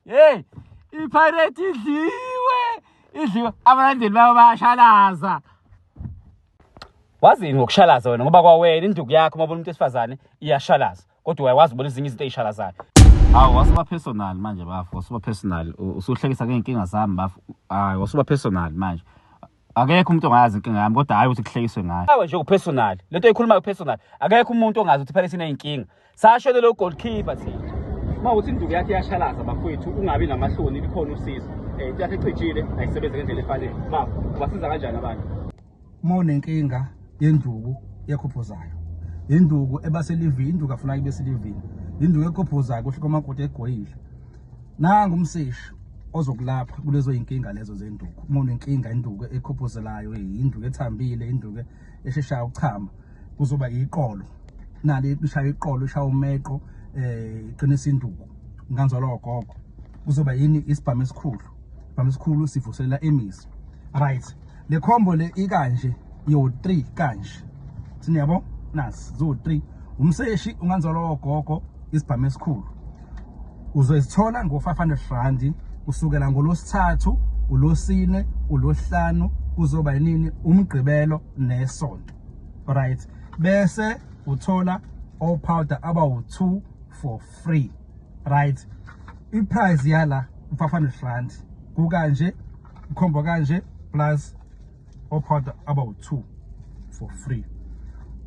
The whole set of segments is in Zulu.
Hey, iPirate idliwe. Idliwe abalandeli bayo bayashalaza. Wazini ngokushalaza wena ngoba kwawena induku yakho uma ubona umuntu wesifazane iyashalaza kodwa uyakwazi ubona ezinye izinto ey'shalazayo. Hawu wasuba personal manje bafo, wasuba personal. Usuhlekisa ngey'nkinga zami bafo. Hayi wasuba personal manje. Akekho umuntu ongayazi inkinga yami kodwa hhayi ukuthi kuhlekiswe ngayo. Awe nje upersonal. Lento oyikhulumayo personal. Akekho umuntu ongazi ukuthi phela sineyinkinga. Sashele lo goalkeeper thina. Uma uthi induku yakhe iyashalaza bafowethu ungabi namahloni likhona usizo. Eh into yakhe ecijile ayisebenzi ngendlela efanele. Baba, ubasiza kanjani abantu? Uma unenkinga yenduku yekhuphuzayo. Induku ebaselivini, induku afuna ibe selivini. Induku ekhuphuzayo kuhle kwamakoti egoyile. Nangu umseshi ozokulapha kulezo inkinga lezo zenduku. Uma unenkinga induku ekhuphuzelayo, induku ethambile, induku esheshayo ukuchama, kuzoba iqolo. Nali lishaya iqolo, ishaya umeqo, iqinisa induku. Nganzwa logogo. Kuzoba yini isibhamu esikhulu. Isibhamu esikhulu sivuselela imizi. Right. Le combo le ikanje yo 3 kanje. Siniyabo? Nasi zo 3. Umseshi unganzwa logogo isibhamu esikhulu. Uzoyithola ngo-500 rand kusukela ngolosithathu, ulosine, ulosihlanu kuzoba yinini umgqibelo nesonto. Right. Bese uthola o-powder abawu-2 for free. Right. I-price yala u-500 rand kukanje ukhombo kanje plus o-powder abawu-2 for free.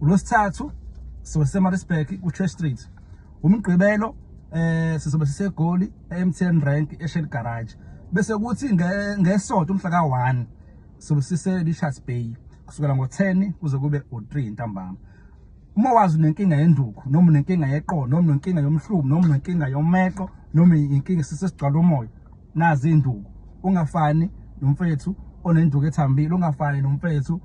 Ulosithathu sizobe siseMaritzburg ku-Church Street. Umgqibelo sizobe siseGoli e-MTN Rank eShell Garage. Bese kuthi ngesonto umhla ka-1 sizobe sise Richards Bay kusukela ngo-10 kuze kube u-3 ntambama. Uma wazi unenkinga yenduku noma unenkinga yeqolo noma unenkinga yomhlubu noma unenkinga yomeqo noma inkinga sisesigcwala umoya, nazi induku. Ungafani nomfethu onenduku ethambile, ungafani nomfethu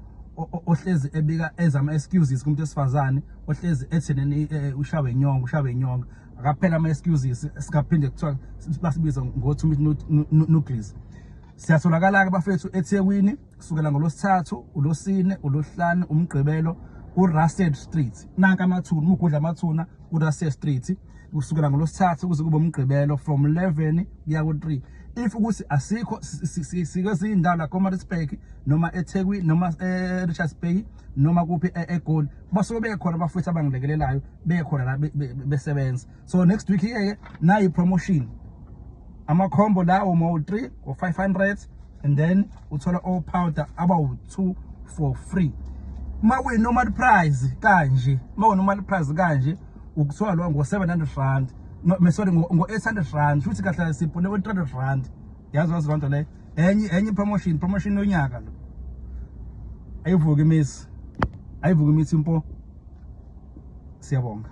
ohlezi ebika ezama excuses kumuntu wesifazane ohlezi etheneni ushawe inyongo, ushawe inyongo. Akaphela ama excuses singaphinde kuthiwa basibiza ngo-two minute nucleus. Siyatholakala ke bafethu eThekwini kusukela ngolosithathu, ulosine, ulosihlanu, umgqibelo ku-Russell Street. Nanka amathuna, uma ugudla amathuna ku-Russell Street kusukela ngolosithathu kuze kube umgqibelo from 11 kuya ku-3. If ukuthi asikho sikwezinye indawo la koMaritzburg noma eThekwini noma eRichards Bay noma kuphi eGoli, basuke bekhona abafowethu abangilekelelayo bekhona la besebenza. So next week ke nayi promotion, ama-combo lawo mo 3 or 500 and then uthola all powder abawu-2 for free. Uma kuyi-normal price kanje, uma kuyi-normal price kanje ukuthola lo ngo-700 rand, no sorry, ngo-800 rand, futhi kahle sipule ngo-300 rand. Yazi wazi lonto leyo enye promotion yonyaka lo. Ayivuki imisi, ayivuki imithi impo. Siyabonga.